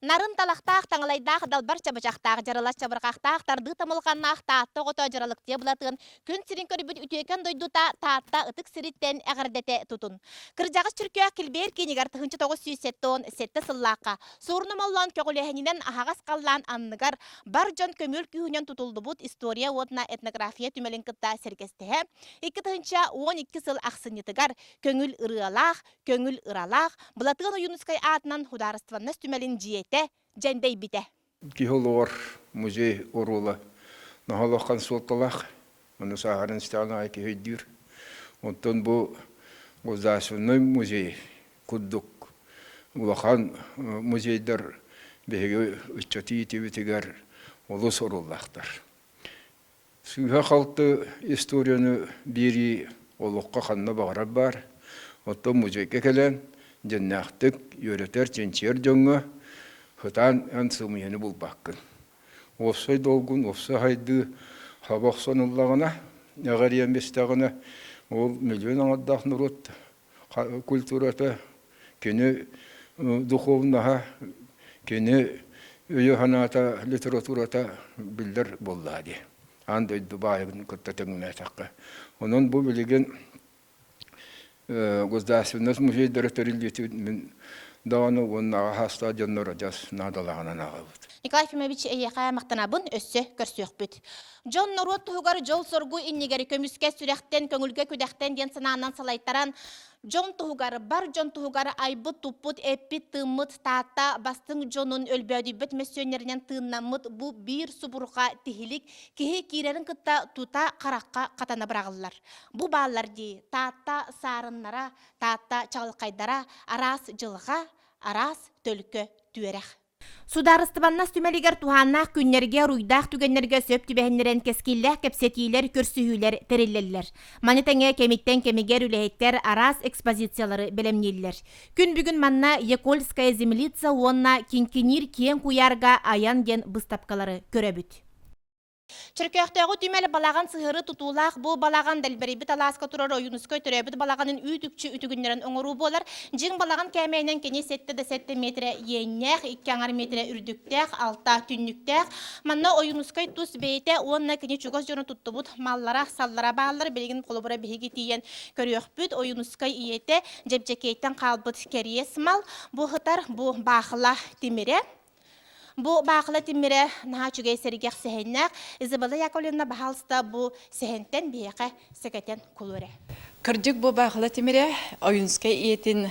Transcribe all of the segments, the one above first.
Нарын талахтаах, таҥалайдаах, далбар чабычахтаах, дьарылас чабырҕахтаах, тардыы тамылҕаннаах Таатта оҕото Дьаралыктыйа Былатыан күн сирин көрбүт үтүөкэн дойдута Таатта ытык сириттэн эҕэрдэтэ тутун. Кырдьаҕас Чөркөөх килбиэр киинигэр 1997 сыллаахха Суорун Омоллоон көҕүлээһининэн аһаҕас халлаан анныгар бар дьон көмүөл күүһүнэн тутуллубут история уонна этнография түмэлин кытта сэргэстэһэ 2012 сыл ахсынньытыгар көҥүл ырыалаах, көҥүл ыралаах Былатыан Ойуунускай аатынан Судаарыстыбаннас түмэлин дьиэтэ дьэндэйбитэ. Киһи олоҕор музей оруола наһаа улахан суолталаах. Ону сааһыран истэҕин аайы киһи өйдүүр. Оттон бу Государственный музей курдук улахан музейдар биһиги ыччаты иитиибитигэр олус оруоллаахтар. Сыыһа-халты историяны биэрии олоххо ханна баҕарар баар. Оттон музейга кэлэн дьэннээхтик үөрэтэр, чинчийэр дьоҥҥо сытаан эн сымыйаны булбаккын. Уопсай долгун, уопсай сайдыы хаба охсон ыллаҕына, эҕэрийэн бистэҕинэ, ол миллион аҥардаах норуот культурата, кини духовноһа, кини өйө-санаата, литературата биллэр буоллаҕа дии. Аан дойду баайын кытта тэҥнээтэххэ. Онон бу билигин государственность музейдара тэриллиитин мин даҕаны уонна аҕа саастаах дьоннор адьас наадалааҕынан ааҕабыт. Николай Ефимович, эйиэхэ махтанабын, өссө көрсүөхпүт. Дьон норуот туһугар дьол-соргу иннигэр көмүскэ сүрэхтэн, көҥүлгэ күдэхтэн диэн санаанан салайтаран, дьон туһугар, бар дьон туһугар айбыт-туппут, эппит-тыыммыт Таатта бастыҥ дьонун өлбөөдүйбэт мөссүөннэринэн тыыннаммыт бу биир субурҕа тиһилик киһи киирэрин кытта тута харахха хатана быраҕыллар. Бу бааллар дии Таатта саарыннара, Таатта чаҕылхайдара, араас дьылҕа, араас төлкө түөрэх. Судаарыстыбаннас түмэлигэр туһааннаах күннэргэ, уруйдаах түгэннэргэ сөп түбэһиннэрэн кэскиллээх кэпсэтиилэр, көрсүһүүлэр тэриллэллэр. Маны тэҥэ кэмиттэн кэмигэр үлэһиттэр араас экспозициялары бэлэмнииллэр. Күн бүгүн манна Якольская землица уонна Киҥкиниир киэҥ куйаарга айан диэн быыстапкалары көрөбүт. Чөркөөхтөөҕү түмэл балаҕан сыһыары тутуулаах бу балаҕан Дэлбэрийбит алааска турар Ойуунускай төрөөбүт балаҕанын үүт-үкчү үтүгүннэрэн оҥоруу буолар. Дьиҥ балаҕан кээмэйинэн кини сэттэ да сэттэ миэтэрэ иэннээх, икки аҥар миэтэрэ үрдүктээх, алта түннүктээх. Манна Ойуунускай тус бэйэтэ уонна кини чугас дьоно туттубут маллара-саллара бааллар. Билигин холобура биһиги тиийэн көрүөхпүт. Ойуунускай ийэтэ Дьэбдьэкиэйтэн хаалбыт кэриэс мал. Бу сытар бу баахыла тимирэ. Бу баахыла тимирэ наһаа үчүгэй сэргэх сэһэннээх. Изабелла Яковлевна баһаалыста бу сэһэнтэн биһиэхэ сэкэтэн кулу эрэ. Кырдьык бу баахыла тимирэ Ойунскай ийэтин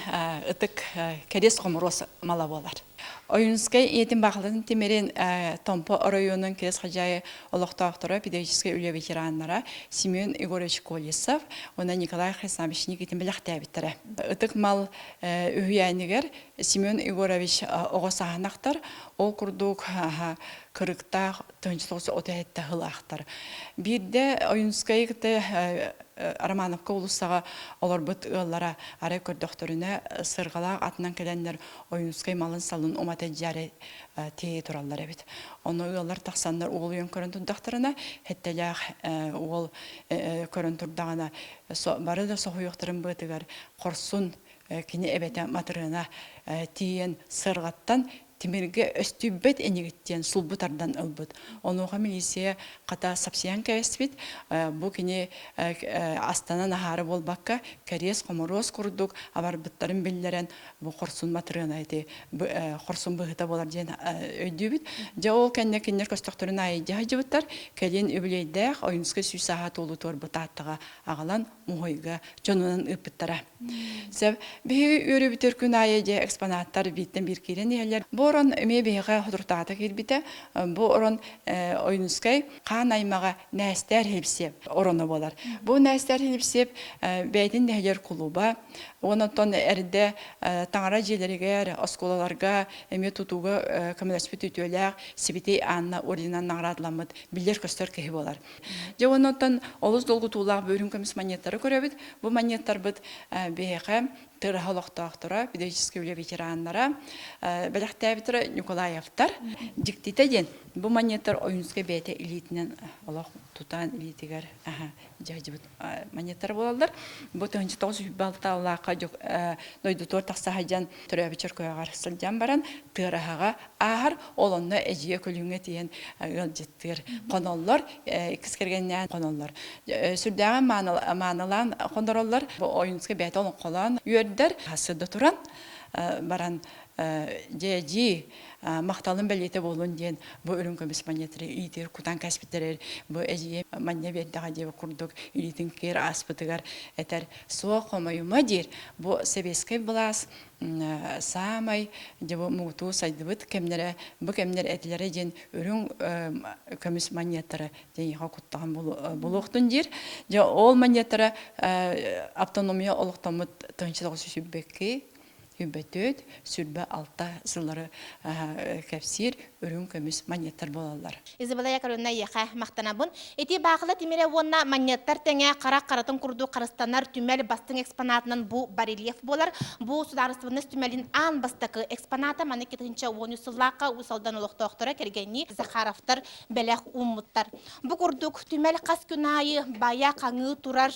ытык кэриэс хомуруос мала буолар. Ойунскай ийэтин баахылатын тимирин Томпо оройуонун Кирэс Хадьаайы олохтоохторо, педагогическай үлэ ветераннара Семен Егорович Колесов уонна Николай Хрисанович Никитин бэлэхтээбиттэрэ. Ытык мал үһүйээнигэр Семен Егорович оҕо сааһын ахтар, ол курдук кырыктаах 1937 сыл ахтар. Биирдэ Ойунскай кытта Романовка уулуссаҕа олорбут ыаллара арай көрдөхтөрүнэ сырҕалаах атынан кэлэннэр Ойунскай малын-салын умата дьиэри тиэйэ тураллар эбит. Ону ыаллар тахсаннар уол уйан көрөн турдахтарына, хэттэлээх уол көрөн турдаҕына бары да соһуйуохтарын быатыгар хорсун Кини эбэтэ Матырыана тиийэн сыарҕаттан тимиргэ өстүйбэт инигит диэн сулбу тардан ылбыт. Онуоха милиция хата сапсыйан кэбиспит. Бу кини астанан аһаары буолбакка, кэриэс-хомуруос курдук абарбыттарын биллэрэн, бу хорсун Матырыана ити хорсун быһыыта буолар диэн өйдүүбүт. Дьэ ол кэннэ кинилэр көстөхтөрүн аайы дьаһайдьыбыттар. Кэлин үбүлүөйдээх Ойуунускай сүүс сааһа туолуутугар бу Тааттаҕа аҕалан муһуйга дьонунан ыыппыттара. Сөп. Биһиги үөрүүбүтүгэр күн аайы дьэ экспонаттар бииртэн биир киирэн иһэллэр. Бу орон эмиэ биһиэхэ соторутааҕыта киирбитэ. Бу орон Ойуунускай хаан аймаҕа Нээстээр Хилипсиэп ороно буолар. Бу Нээстээр Хилипсиэп бэйэтин нэһилиэр кулуба, онон эрдэ таҥара дьиэлэригэр, оскуолаларга эмиэ тутууга көмөлөспүт үтүөлээх Сибитий Анна орденынан наҕараадаламмыт биллэр-көстөр киһи буолар. Дьэ онон олус долгутуулаах бөөрүн көмүс монеттары көрөбүт. Бу монеттарбыт биһиэхэ тыраһа олохтоохторо, педагогическай үлэ ветераннара бэлэхтээбит. бэлэхтээбиттэрэ Ньукулаевтар. Дьиктитэ диэн, бу манньыаттар Ойуунскай бэйэтэ илиитинэн олох тутаан илиитигэр дьаһдьыбыт манньыаттар буолаллар. Бу 1926 аллаахха дойдутугар тахса сылдьан төрөөбүт чөркөөҕөр сылдьан баран Тыараһаҕа ааһар, ол онно эдьиийэ Көлүүҥҥэ тиийэн ыалдьыттыыр. Хоноллор, иккис кэргэннээн хоноллор. Сүрдээҕин маанылаан хонороллор. Бу Ойуунскай бэйэтэ олоҥхолоон үөрдэр. Сырда туран баран дьэ эдьиий махталым бэлиэтэ буолун диэн бу үрүҥ көмүс манньыаттары иитир кутан кэспиттэрэр бу эдьиийэ манньа биэрдэҕэ диэбит курдук илиитин киэр ааспытыгар этэр суох хомойума диир бу сэбиэскэй былаас саамай дьэ бу муҥутуу сайдыбыт кэмнэрэ бу кэмнэр этилэрэ диэн үрүҥ көмүс манньыаттара диэниэхэ куттаҕын булуохтун диир дьэ ол манньыаттара автономия олохтоммут 1922 Үбөтүөт, 26 сыллары кэпсиир үрүҥ көмүс манньыаттар буолаллар. Изабелла Яковлевна эйиэхэ махтанабын. Ити баахыла тимирэ уонна манньыаттар тэҥэ харах харатын курдук харыстанар түмэл бастыҥ экспонатынан бу барельеф буолар. Бу судаарыстыбаннас түмэлин аан бастакы экспоната маны 2013 сыллаахха Уус Алдан олохтоохторо кэргэннии Захаровтар бэлэх ууммуттар. Бу курдук түмэл хас күн аайы байа хаҥыы турар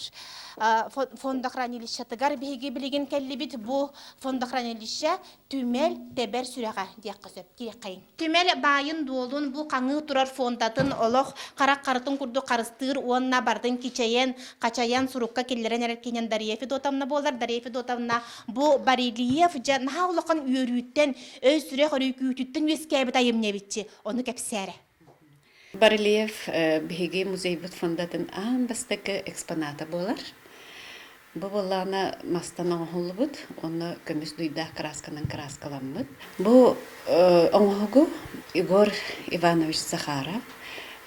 фондохранилищетыгар биһиги билигин кэллибит. Бу фондохранилище түмэл тэбэр сүрэҕэ диэххэ сөп диэххэйиҥ. Түмэл баайын-дуолун бу хаҥыы турар фондатын олох харах харытын курдук харыстыыр уонна барытын кичэйэн, хачайан сурукка киллэрэн эрэр киһинэн Дария Федотовна буолар. Дария Федотовна бу барельеф дьэ наһаа улахан үөрүүттэн, өй-сүрэх өрүкүүтүттэн үөскээбит айымньы эбитчи. Ону кэпсээрэ. Барельеф биһиги музейбыт фондатын аан бастакы экспоната буолар. Бу буоллаҕына мастан оҥоһуллубут уонна көмүс дуйдаах кыраасканан кырааскаламмыт. Бу оҥоһугу Егор Иванович Захаров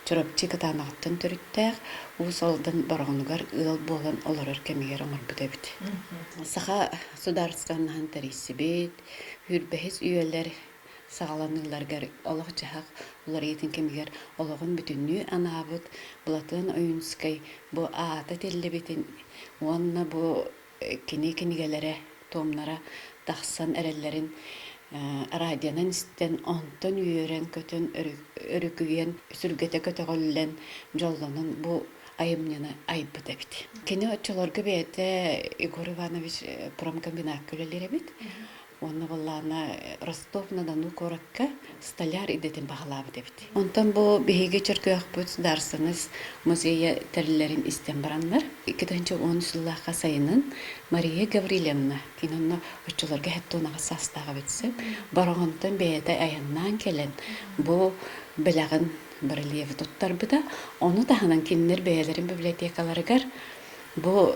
Чурапчы Кытаанаҕыттан төрүттээх Уус Алдан Бороҕонугар ыал буолан олорор кэмигэр оҥорбут эбит. Саха судаарыстыбаннаһын тэрийсибит, сүүрбэһис үйэлэр саҕаланыыларыгар олох-дьаһах уларыйыытын кэмигэр олоҕун бүтүннүү анаабыт Былатыан Ойуунскай бу аата тиллибитин уонна бу кини кинигэлэрэ, туомнара тахсан эрэллэрин радионан истэн, онтон үөрэн-көтөн, өрүкүйэн, сүргэтэ көтөҕүллэн, дьоллонон бу айымньыны айбыт эбит. Кини оччолорго бэйэтэ Егор Иванович промкомбинакка үлэлиир эбит. Уонна буоллаҕына Ростов-на-Дону куоракка столяр идэтин баһылаабыт эбит. Онтон бу биһиги Чөркөөхпүт Дарсаныс музейа тэриллэрин истэн бараннар, 2010 сыллаахха сайынын Мария Гаврильевна, кини онно оччолорго 78 саастаах эбит сөп, Бороҕонтон бэйэтэ айаннаан кэлэн бу бэлэҕин барельефы туттарбыта. Ону таһынан кинилэр бэйэлэрин библиотекаларыгар Бу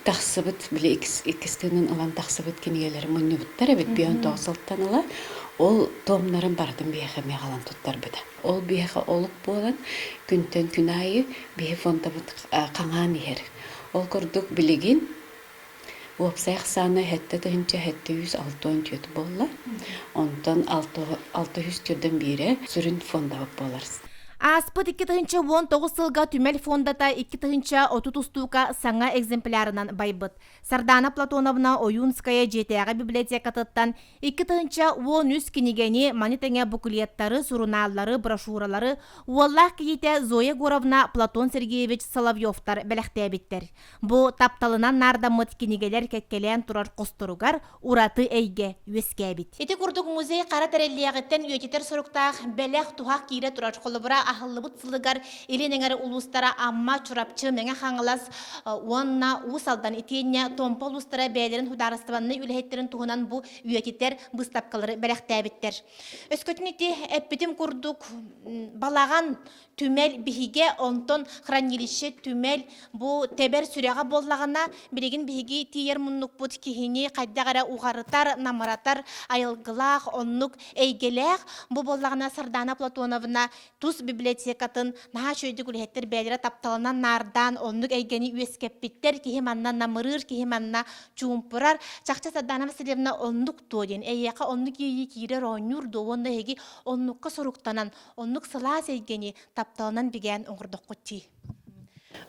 тахсыбыт, били иккис тыынын ылан тахсыбыт кинигэлэри мунньубуттар эбит 59 сылтан ыла. Ол туомнарын барытын биһиэхэ эмиэ аҕалан туттарбыта. Ол биһиэхэ олук буолан, күнтэн күн аайы биһи фондабыт хаҥаан иһэр. Ол курдук билигин уопсай ахсаана 7764 буолла. Онтон 604 биирэ сүрүн фондабыт буолар. Ааспыт 2019 сылга түмэл фондата 2030 устуука саҥа экземплярынан байбыт. Сардаана Платоновна Ойуунская дьиэтээҕи библиотекатыттан 2013 кинигэни, маны тэҥэ буклеттары, сурунааллары, брошюралары уоллаах кийиитэ Зоя Егоровна Платон Сергеевич Соловьевтар бэлэхтээбиттэр. Бу тапталынан наардаммыт кинигэлэр кэккэлээн турар хосторугар ураты эйгэ үөскээбит. Ити курдук музей хара тэриллиэҕиттэн үйэтитэр соруктаах бэлэх-туһах киирэ турар. Холобура, аһыллыбыт сылыгар Илин эҥэр улуустара Амма, Чурапчы, Мэҥэ Хаҥалас уонна Уус Алдан итиэннэ Томпо улуустара бэйэлэрин судаарыстыбаннай үлэһиттэрин туһунан бу үйэтитэр быыстапкалары бэлэхтээбиттэр. Өскөтүн ити эппитим курдук балаҕан түмэл биһигэ, онтон хранилище түмэл бу тэбэр сүрэҕэ буоллаҕына, билигин биһиги тиийэр муннукпут киһини хайдах эрэ уҕарытар, намыратар айылгылаах, оннук эйгэлээх. Бу буоллаҕына Сардаана Платоновна тус библиотекатын наһаа үчүгэйдик үлэһиттэр бэйэлэрэ тапталынан наардаан оннук эйгэни үөскэппиттэр. Киһи манна намырыыр, киһи манна чуумпурар. Чахчы Сардаана Васильевна оннук дуо диэн эйиэхэ оннук иэйии киирэр оонньуур дуо уонна эһиги оннукка соруктанан Оннук сылаас эйгэни тапталынан бигээн оҥордоххут дии.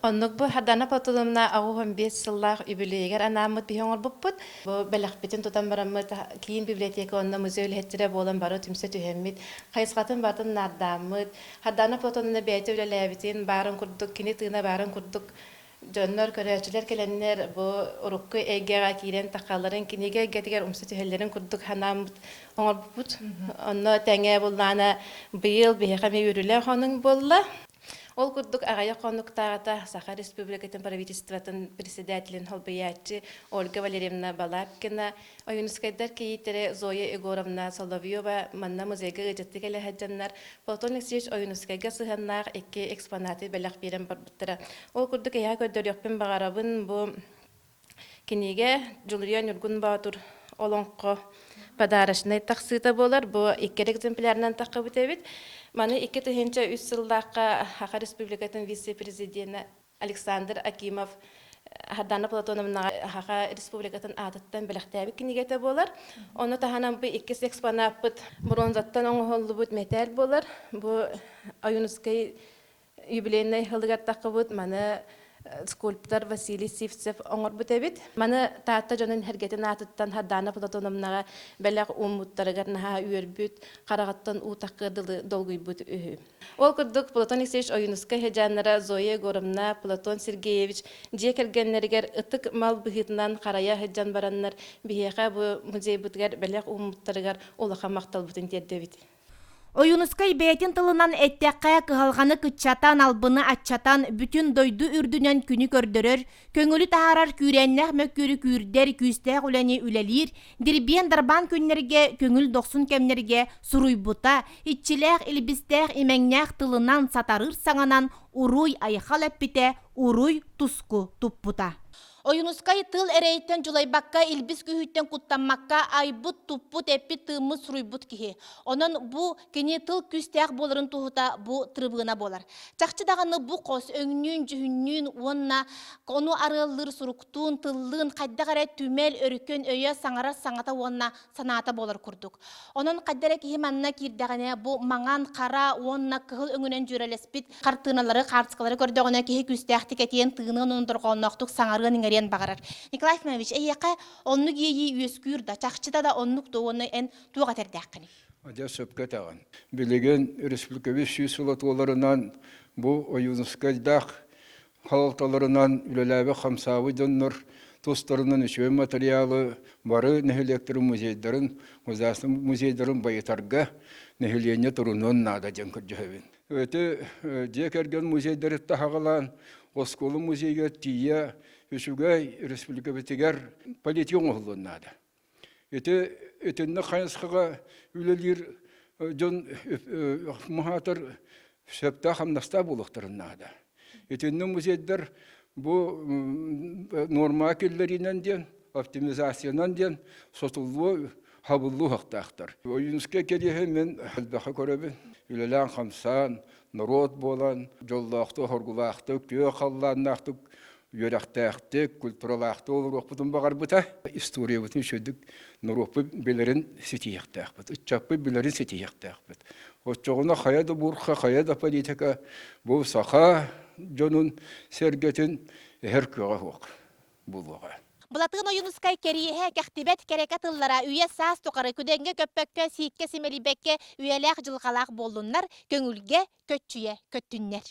Оннук бу Хардана Платоновна 85 сыллаах үбүлүөйүгэр анааммыт биһи оҥорбуппут. Бу бэлэхпитин тутан бараммыт киин библиотека уонна музей үлэһиттэрэ буолан бары түмсэ түһэммит, хайысхатын барытын наардааммыт, Хардана Платоновна бэйэтэ үлэлээбитин баарын курдук, кини тыына баарын курдук дьоннор, көрөөччүлэр кэлэннэр бу урукку эйгэҕэ киирэн тахалларын, кинигэ эйгэтигэр умса түһэллэрин курдук санааммыт оҥорбуппут. Онно тэҥэ буллаана быйыл биһиэхэ эмиэ үөрүүлээх хонук буолла. Ол курдук аҕыйах хонуктааҕыта Саха Республикатын правительствотын председателин солбуйааччы Ольга Валерьевна Балабкина, Ойуунускайдар кийииттэрэ Зоя Егоровна Соловьева манна музейга ыалдьыттыы кэлэ сылдьаннар Платон Алексеевич Ойуунускайга сыһыаннаах икки экспонаты бэлэх биэрэн барбыттара. Ол курдук эһиэхэ көрдөрүөхпүн баҕарабын бу Кинигэ Дьулуруйа Ньургун Боотур олоҥхо подарочнай тахсыыта буолар. Бу икки экземплярынан таххыбыт эбит. Маны 2003 сыллаахха Саха Республикатын вице-президенэ Александр Акимов Сардана Платоновнаҕа Саха Республикатын аатыттан бэлэхтээбит кинигэтэ буолар. Ону таһынан бу иккис экспонаппыт бронзаттан оҥоһуллубут мэтээл буолар. Бу Ойуунускай юбилейнай сылыгар таххыбыт маны скульптор Василий Сивцев оҥорбут эбит. Маны Таатта дьонун эргэтин аатыттан Сардаана Платоновнаҕа бэлэх ууммуттарыгар наһаа үөрбүт, хараҕыттан уу таххыар дылы долгуйбут үһү. Ол курдук Платон Алексеевич Ойуунускай сыдьааннара Зоя Егоровна, Платон Сергеевич дьиэ кэргэннэригэр ытык мал быһыытынан харайа сылдьан бараннар биһиэхэ бу музейбытыгар бэлэх ууммуттарыгар улахан махталбытын тиэрдэбит. Ойуунускай бэйэтин тылынан эттэххэ, кыһалҕаны кыччатан, албыны аччатан, бүтүн дойду үрдүнэн күнү көрдөрөр, көҥүлү таһаарар күүрээннээх мөккүөрү күүрдэр күүстээх үлэни үлэлиир, дирбиэн-дарбаан күннэргэ, көҥүл дохсун кэмнэргэ суруйбута, иччилээх, илбистээх, имэҥнээх тылынан, сатарыыр саҥанан уруй-айхал эппитэ, уруй-туску туппута. Ойуунускай тыл эрэйиттэн дьулайбакка, илбис күүһүттэн куттаммакка айбыт, туппут, эппит, тыыммыт, суруйбут киһи. Онон бу кини тыл күүстээх буоларын туһута бу трибуна буолар. Чахчы даҕаны бу хос өҥнүүн, дьүһүннүүн уонна ону арыаллыыр суруктуун, тыллыын хайдах эрэ түмэл, өрүкүн өйө, саҥарар саҥата уонна санаата буолар курдук. Онон хайда эрэ киһи манна киирдэҕинэ бу маҥан, хара уонна кыһыл өҥүнэн дьүөрэлэспит хартыыналары, хаартыскалары көрдөҕүнэ киһи күүстээхтик этиэн, тыыныан уонна дорҕоонноохтук саҥарыан-иҥэриэн баҕарар. Николай Ефимович, эйиэхэ оннук иэйии үөскүүр да, чахчыта да оннук да уонна эн туох этэрдээххиний? Дьэ, сөпкө этэҕин. Билигин республикабыт сүүс сыла туоларынан бу Ойуунускайдаах халалталарынан үлэлээбит-хамсаабыт дьоннор тустарынан үчүгэй материалы бары нэһилиэктэрин музейдарын, государственнай музейдарын байытарга нэһилиэнньэ турунуон наада диэн көрдөһөбүн. Ити дьиэ кэргэн музейдарыттан саҕалаан оскуола музейыгар тиийэ үчүгэй республикабытыгар политика оҥоһуллуон наада. Ити итиннэ хайысхаҕа үлэлиир дьон муһаатар сөптөөх хамнастаах буолуохтарын наада. Итиннэ музейдар бу нуормаҕа киллэриинэн диэн, оптимизациянан диэн сотуллуо, хабыллыы уһахтаахтар. Ойуунускай кэриэһи мин элбэххэ көрөбүн. Үлэлээн-хамсаан, норуот буолан, дьоллоохтук, хоргулаахтык, күөх халлааннаахтык үөрэхтээхтик, культуралаахтык олоруохпутун баҕарбыта. Историябытын үчүгэйдик норуоппут билэрин ситиһиэхтээхпит, ыччаппыт билэрин ситиһиэхтээхпит. Оччоҕуна хайа да буурха, хайа да политика бу саха дьонун сэргэтин эһэр кыаҕа суох буолуоҕа. Былатыан Ойуунускай кэриэһэ, кэхтибэт кэрэкэ тыллара үйэ-саас тухары күдэҥҥэ көппөккө, сииккэ симэлийбэккэ үйэлээх дьылҕалаах буоллуннар, көҥүлгэ көччүйэ көттүннэр.